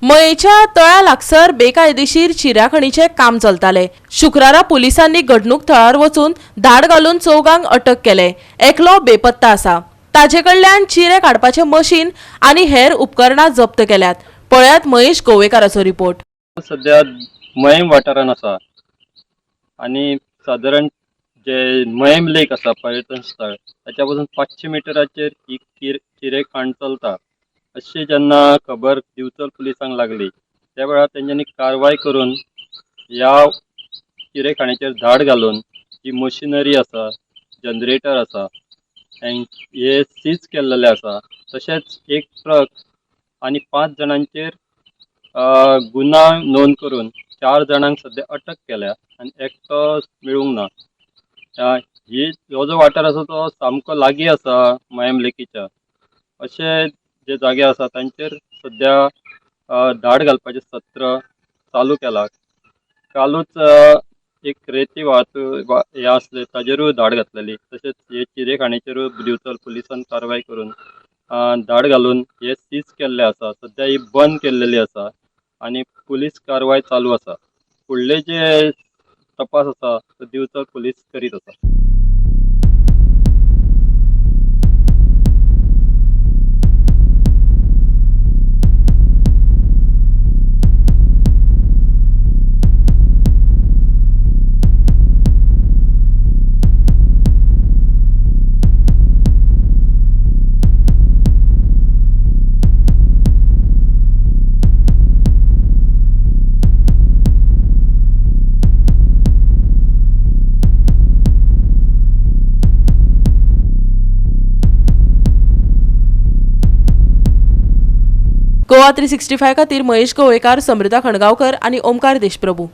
मयेच्या तळ्या लागसर बेकायदेशीर चिऱ्याखणीचें काम चलतालें. शुक्रारा पुलिसांनी घडणूक थळार वचून धाड घालून चौगांक अटक केले. एकलो बेपत्ता आसा. ताजे कडल्यान चिरे काडपाचें मशीन आनी हेर उपकरणां जप्त केल्यात. पळयात महेश गोवेकाराचो रिपोर्ट. सध्या मयेम वाठारान आसा आनी सादारण जे मयेम लेक आसा पर्यटन स्थळ ताच्या पासून 500 मिटराचेर ही चिरे खाण चलता अशी जेन्ना खबर दिवचल पुलिसांक लागली त्या वेळार तेंच्यांनी कारवाय करून ह्या चिरे खाणीचेर धाड घालून जी मशिनरी आसा, जनरेटर आसा, हे सीज केल्लेले आसा. तशेंच एक ट्रक आनी 5 जाणांचेर गुन्यांव नोंद करून 4 जाणांक सद्या अटक केल्या आनी एकटो मेळूंक ना. ही हो जो वाठार आसा तो सामको लागीं आसा मयेम लेकीच्या. अशे जे जागे आसा तांचेर सद्या धाड घालपाचें सत्र चालू केलां. कालूच एक रेती वाहतूक हें आसलें ताजेरूय धाड घातलेली. तशेंच हे चिरे खाणीचेरूय दिवचल पुलिसान कारवाय करून धाड घालून हे सीज केल्ले आसा. सद्या ही बंद केल्लेली आसा आनी पुलीस कारवाय चालू आसा. फुडले जे तपास आसा तो दिवचल पुलीस करीत आसा. गोवा 365 खातीर महेश गोवेकार, समृता खणगांवकर आनी ओमकार देशप्रभू.